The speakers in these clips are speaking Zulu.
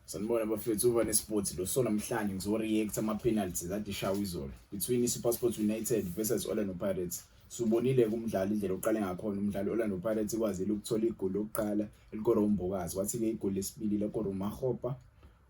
Sanibona bafethu uva nesports lo so namhlanje ngizoreact ama penalties ade shawa izolo between iSuperSport United versus Orlando Pirates. Subonile kumdlalo indlela oqale ngakhona umdlalo Orlando Pirates ikwazile ukuthola igoli lokuqala elikora uMbokazi kwathi ke igoli lesibili lakora uMahopa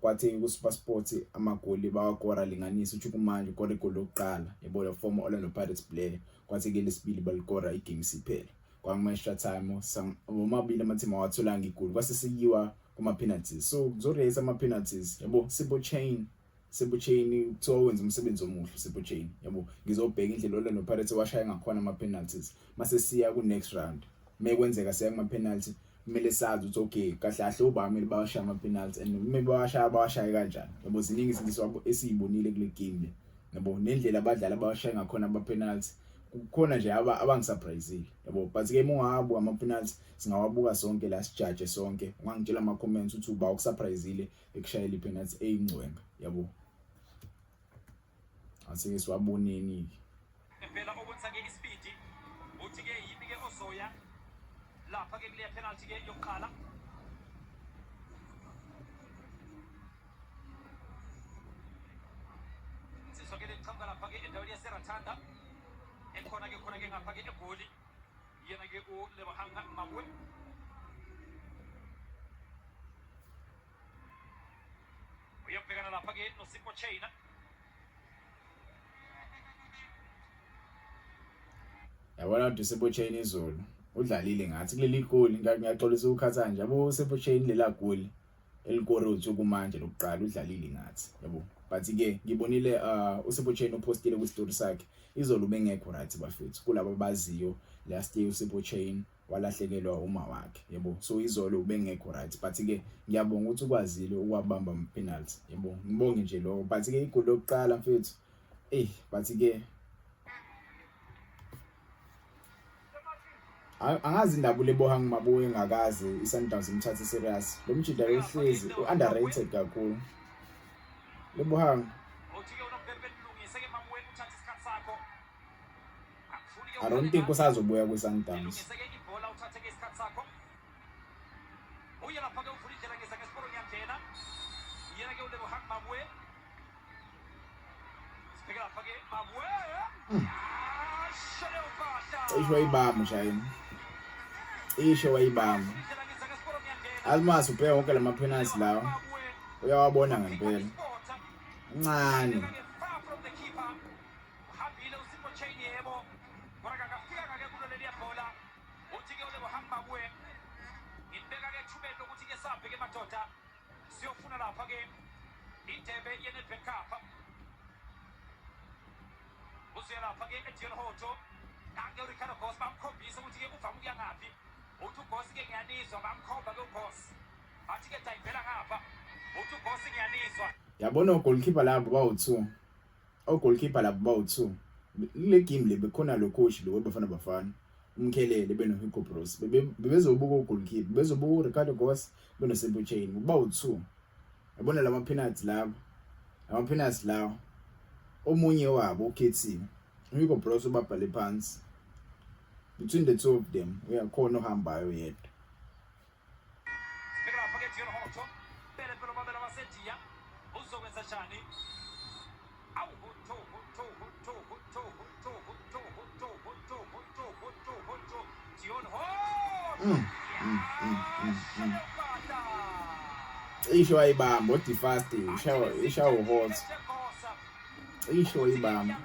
kwathi kuSuperSport amagoli bawakora linganisa uthi kumanje ukora igoli lokuqala yebo le former Orlando Pirates player kwathi ke lesibili balikora igame siphela kwangama-extra time womabili amathim awatholanga igoli kwase sekuyiwa kuma-penalties so kuzoreyisa ama-penalties yabo Sipho Chain Sipho Chain kuthiwa wenza umsebenzi omuhle Sipho Chain yabo ngizobheka indlela Orlando Pirates washaya ngakhona ama-penalties mase siya ku-next round mekwenzeka siya kuma-penalty kumele sazi ukuthi okay kahle kahle ubani kumele bawashaye ama-penalty and kumele bawashaye bawashaye kanjani yabo ziningi izinto esiyibonile kule game le yabo nendlela abadlali abawashaye ngakhona ama-penalty kukhona nje abangisurprisile yabo but ke uma ungawabuka ama-penalty singawabuka sonke la sijaje sonke ungangitshela ama-comments ukuthi uba ukusurprisile ekushayela i-penalty eyingcwenga yabo asike siwaboneni-ke Impela okwenza ke isibidi uthi ke yimi ke ozoya lapha ke kuleya penalty ke yokuqala. Insizwa ke leqhamuka lapha ke endaweni yaseRathanda ekhona ke khona ke ngapha ke eGoli yena ke uLebohang Mabue. Uyobhekana lapha ke noSipho Chaina. Yabona ukuthi uSipho Chaine izolo udlalile ngathi kuleli goli ngiyaxolisa ukukhatha nje yabo uSipho Chaine lela goli elikore usuku manje lokuqala udlalile ngathi yabo but ke ngibonile uSipho Chaine upostile kwi story sakhe izolo ubengekho right bafethu kulabo abaziyo last year uSipho Chaine walahlekelwa uma wakhe yebo so izolo ubengekho right but ke ngiyabonga ukuthi ukwazile ukwabamba ama penalty yebo ngibonge nje lokho but ke igoli lokuqala mfethu eh but ke angazi indaba uLebohang Maboe engakaze iSundowns imthathe serious lo mjida uhlezi u-underrated kakhulu Lebohang I don't think usazobuya kwi-Sundowns. Cishe wayibamba Shayini. Cishe wayibamba. Almas ubheka wonke lama penalty lawa. Uyawabona ngempela. Ncane. Uhambile uSipho Chain yebo. Kodwa akafikanga ke kulo leliya bhola. Uthi ke uLebohang Maboe. Ngimbeka ke ethubeni lokuthi ke sabe ke madoda. Siyofuna lapha ke indebe yeNedbank Cup. Uzuya lapha ke eDion Hotto. Nange uRicardo Goss bamkhombisa ukuthi ke uvama ukuya ngaphi. Uthi uGoss ke ngiyanizwa bamkhomba ke uGoss. Bathi ke dayivela ngapha. Uthi uGoss ngiyanizwa. Yabona ogolikhipha labo bawu-2 Ogoalkeeper labo bawu-2 kule game le bekhona lo coach lo weBafana Bafana uMkhelele benoHugo Broos bebezobuka ogoalkeeper bezobuka uRicardo Goss benoSipho Chaine bawu-2 yabona lama penalty labo lama penalty lawo omunye wabo ukhethiwe uHugo Broos ubabhale phansi between the two of them uyakhona ohambayo yedwa Sibheke lapha ke Dion Hotto. Pele pele babela baseDiya. Uzokwenza njani? Awu Hotto Hotto Hotto Hotto Hotto Hotto Hotto Hotto Hotto Hotto Hotto Dion Hotto. Cishe wayibamba uDifasti ishawa ishawa uHotto. Cishe wayibamba.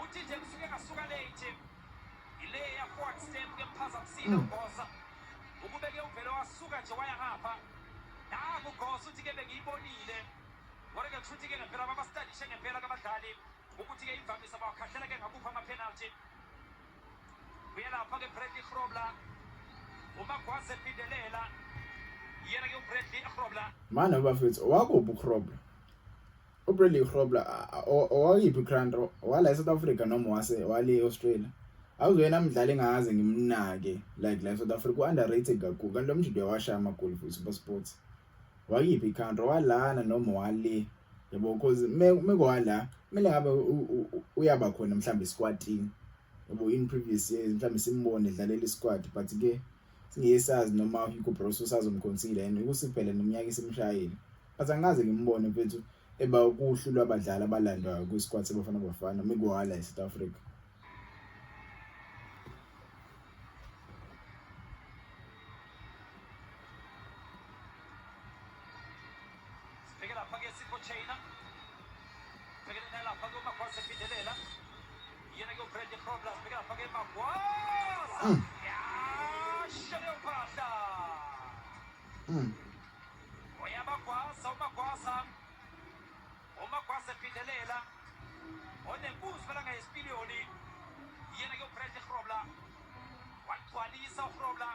Uthi nje kusuke ngasuka late ile ya forward step ke mphazamisile uGosa ukube ke uvele wasuka nje waya ngapha naku Gosa uthi ke bengiyibonile kodwa ke kushuthi ke ngempela babastadishe ngempela kabadlali ukuthi ke imvamisa bawakhahlela ke ngakuphi ama-penalty uyelapha ke Bradley Grobler uMagwaza ephindelela yena ke uBradley Grobler Mana bafethu owakuphi uGrobler? UBradley Grobler owakiphi country wala eSouth Africa noma wase wale eAustralia? Awuzuyena mdlali engaze ngimnake like la eSouth Africa u-underrated kakhulu kanti lo mjidi uyawashaya amagoli for SuperSport. Wakiphi country walana noma wale yabo because mekowala kumele ngabe uyaba khona mhlawumbe esquadini yabo in previous years mhlawumbe simbone edlalela isquad but ke Singeke sazi noma uHugo Broos usazomkhonsile and ukuthi phela neminyaka isimshayile. But angikaze ngimbone mfethu eba kuhlu lwabadlali abalandwayo kwi-squad seBafana Bafana noma ikuwala e-South Africa. Sibheke lapha ke Sipho Chaine. Bhekene nalapha ke uMagwaza ephindelela. Yena ke uBradley Grobler, sibheke lapha ke Magwaza. Yasha leyo phahla. Uyabagwaza uMagwaza. UMagwaza ephindelela. Onenkuzi phela ngayesipiliyoni. Yena ke uBradley Grobler. Wagcwalisa uGrobler.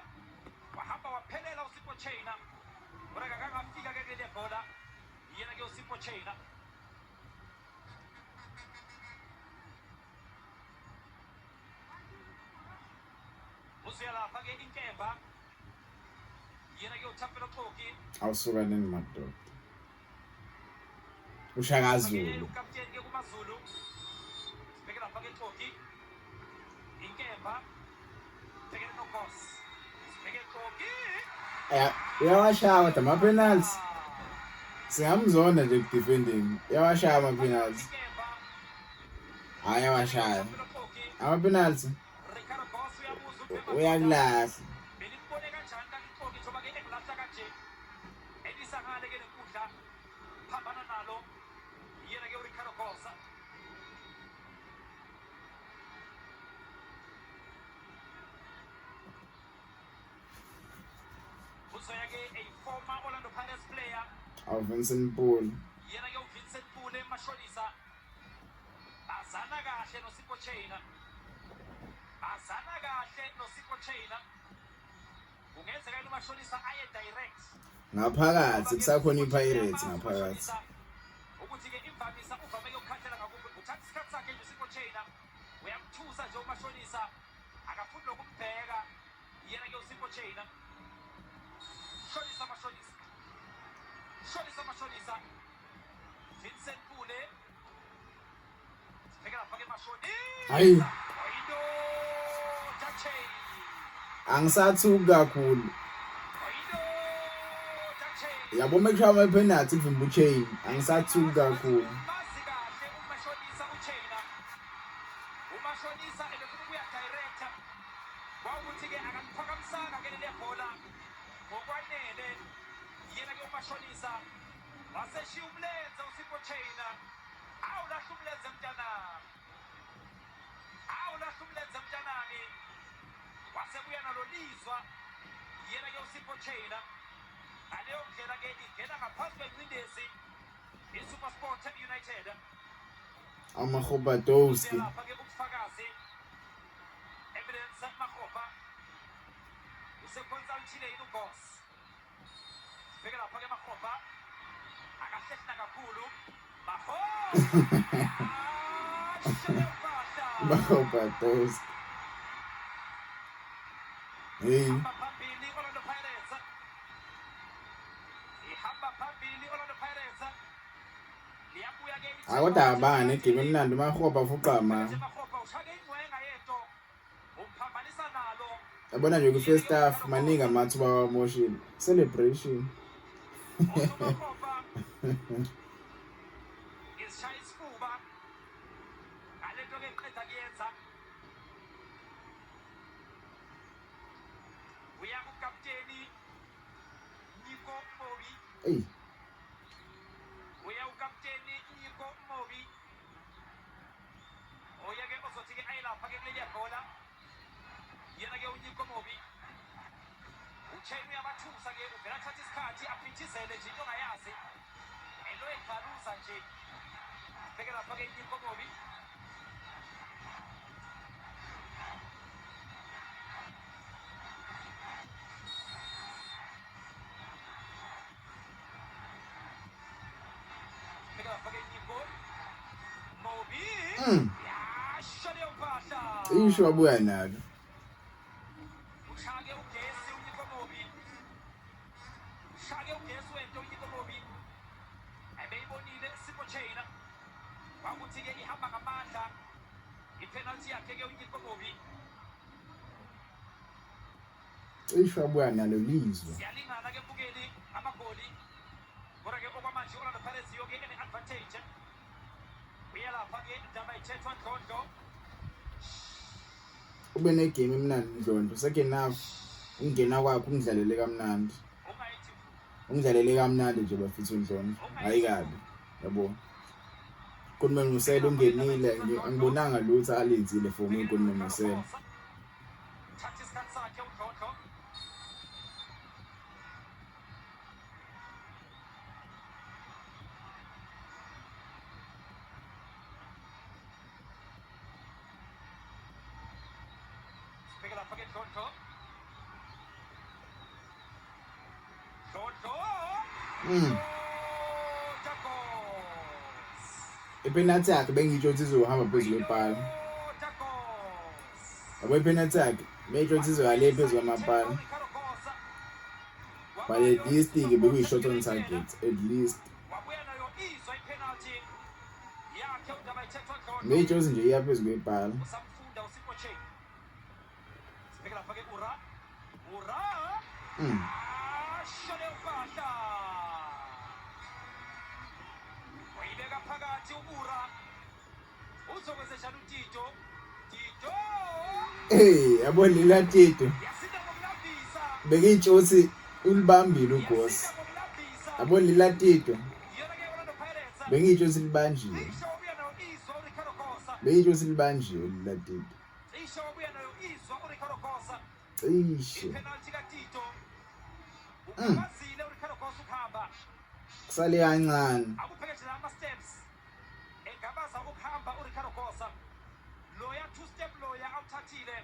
Wahamba waphelela uSipho Chaine. Kodwa akangafika ke kule bhola. Yena ke uSipho Chaine. Usuya lapha ke inkemba. Yena ke uThapelo Xoki. Awusuka nini madoda. Ushaka Zulu. Ukapteni ke kumaZulu. Sibheke lapha ke Xoki. Inkemba. Bhekene noGoss. Sibheke Xoki. Uyawashaya kodwa ama-penalty. Singamzonda nje ku-defending. Uyawashaya ama-penalty. Inkemba. Hhayi, uyawashaya. Thapelo Xoki. Ama-penalty Ricardo Goss uyabuza ukuthi uyakulahla. Belimbone kanjani kanti Xoki njengoba ke engilahla kanje. Elisa ngale ke lenkundla. Phambana nalo. Yena ke uRicardo Goss. Uzoya ke a former Orlando Pirates player. Awu Vincent Pule. Yena ke uVincent Pule Mashonisa. Bazana kahle noSipho Chaine. Bazana kahle noSipho Chaine. Kungenzeka yini uMashonisa aye direct. Ngaphakathi kusakhona iPirates ngaphakathi. Ukuthi ke imvamisa uvame ukukhathela ngakuphi, uthatha isikhathi sakhe nje uSipho Chaine. Uyamthusa nje uMashonisa. Akafuni nokumbheka. Yena ke uSipho Chaine. Shonisa Mashonisa. Shonisa Mashonisa. Vincent Pule. Sibheke lapha ke Mashonisa. Hayi. Oyindoda Chaine. Angisathuki kakhulu. Oyindoda Chaine. Yabo uma kushaya ama-penalty kuvimba uChaine. Angisathuki kakhulu. Mazi kahle uMashonisa uChaine. UMashonisa ebefuna ukuya direct. Kwawukuthi ke akaliphakamisanga ke leli bhola ngokwanele. Yena ke uMashonisa waseshiya umlenze uSipho Chaine. Awulahla umlenze mntanami. Awulahla umlenze mntanami. Wasebuya nalo lizwa. Yena ke uSipho Chaine. Ngaleyo ndlela ke ingena ngaphansi kwengcindezi iSuperSport United. Amahobadoski. Lapha ke ubufakazi. Evidence Makgopa. Useconsultile yini uGoss. Sibheke lapha ke Makgopa. Akahlehla kakhulu. Makgopa. Mahobadoski. Hey. Ihamba phambili Orlando Pirates. Ihamba phambili Orlando Pirates. Liyabuya ke. Hayi kodwa abani negame emnandi uMakgopa fuqa ma. Makgopa ushake ingcwenga yento. Umphambanisa nalo. Yabona nje ku-first half maningi amathuba awamoshile. Celebration. UMakgopa. Isishaya isifuba. Ngalento ke eqeda kuyenza. Uya kukapteni Nyiko Mobbie. Ey, Uya ukapteni Nyiko Mobbie. Oya ke ozothi ke ayilapha ke kuleli bhola. Yena ke uNyiko Mobbie. UChaine uyabathusa ke, uvela athatha isikhathi aphithizele nje into ongayazi. Elo egaluza nje. Bheke lapha ke Nyiko Mobbie. Bheke lapha ke Nyiko Mobbie. Yasho leyo mpahla. Cishe wabuya nalo. Ushake ugesi uNyiko Mobbie. Ushake ugesi wento uNyiko Mobbie. Ebeyibonile Sipho Chaine. Kwakuthi ke ihamba ngamandla. Ipenalty yakhe ke uNyiko Mobbie. Cishe wabuya nalo lizwe. Siyalingana ke mbukeli amagoli. Kodwa ke okwamanje Orlando Pirates yoke ene advantage. Uyalapha ke indaba ithethwa Ndlondlo. Ube negame emnandi Ndlondlo. Second half ungena kwakhe umdlalele kamnandi. Ungidlalele kamnandi nje bafethu Ndlondlo. Hayi kabi. Yabo. Goodman Mosele ungenile angibonanga lutho alenzile for me Goodman Mosele. Thatha isikhathi sakhe uDlodlo. Sibheke lapha ke Dlodlo. Dlodlo. Ipenalty yakhe bengitsho ukuthi izohamba phezu kwepala. Yabo ipenalty yakhe bengitsho ukuthi izoya le phezu kwamapala. But at least ke bekuyi-shot on target at least. Bengitsho ukuthi nje iya phezu kwepala. Sibheke lapha ke ura. Ura. Ashone uPahla. Wayibeka phakathi uBura. Uzokwenza njani uTito? Tito. Hey, yabo lila Tito. Yasinda ngokulambisa. Bekitsho ukuthi ulibambile uGosi. Yasinda ngokulambisa. Yabo lila Tito. Iyona ke Orlando Pirates. Bengitsho ukuthi libanjiwe. Cishe wabuya nayo izwa uRicardo Gosa. Bengitsho ukuthi libanjiwe lila Tito. Cishe wabuya nayo izwa uRicardo Gosa. Cishe. Ipenalty kaTito. Ukwazile uRicardo Gosa ukuhamba. Kusale kancane. Akupheke nje ama steps. Engabaza ukuhamba uRicardo Gosa. Loya two step loya awuthathile.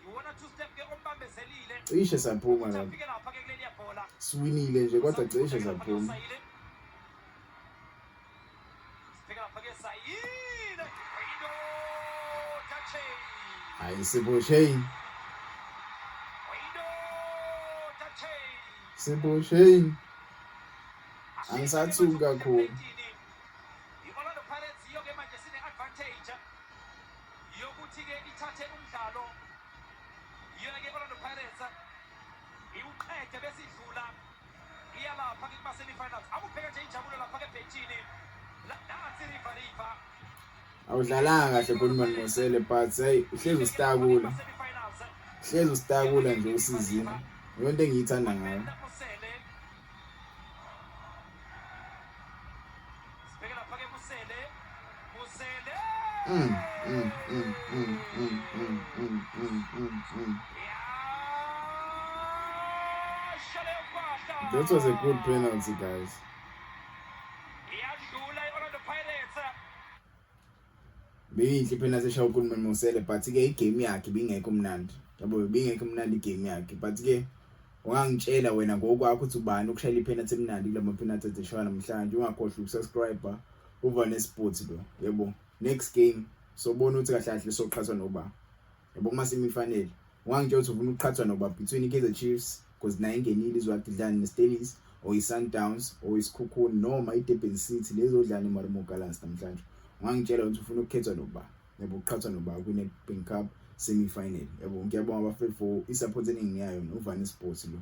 Iwona two step ke ombambezelile. Cishe saphuma lapha. Afike lapha ke kuleliya bhola. Siwinile nje kodwa cishe saphuma. Sibheke lapha ke Sayile. Indoda Chain. Hayi Sipho Chaine. Indoda Chain. Sipho Chaine. Angisathuki kakhulu. I-Orlando Pirates iyo ke manje sine advantage yokuthi ke ithathe umdlalo. Iyona ke Orlando Pirates iwuqede bese idlula iya lapha ke kuma semi-finals. Akubheke nje injabulo lapha ke ebhentshini. Nansi River River. Awudlalanga kahle Goodman Mosele but hey uhlezi usitakula. Uhlezi usitakula nje usizini. Iyonto engiyithanda ngayo. Sibheke lapha ke Musele. Musele. Yasha leyo mpahla. That was a good penalty guys. Iyadlula i-Orlando Pirates. Beyinhle ipenalty eshawa uGoodman Mosele but ke igame yakhe ibingekho mnandi. Yabo ibingekho mnandi igame yakhe but ke ungangitshela wena ngokwakho ukuthi ubani ukushayela ipenalty emnandi kulama penalty adeshawa namhlanje. Ungakhohlwa ukusubscribe uVane Sports lo. Yebo. Next game sobona ukuthi kahle kahle soqhathwa noba. Yabo kuma semi-final. Ungangitshela ukuthi ufuna ukuqhathwa noba between iKaizer Chiefs because nayo ingenile izwakhe idlala neStellies or iSundowns or iSikhukhune noma iDurban City lezodlala neMarumo Gallants namhlanje. Ungangitshela ukuthi ufuna ukukhethwa noba. Yabo ukuqhathwa noba kwiNedbank Cup semi-final. Yabo ngiyabonga bafethu for isupport eningi yayo noVane Sports lo.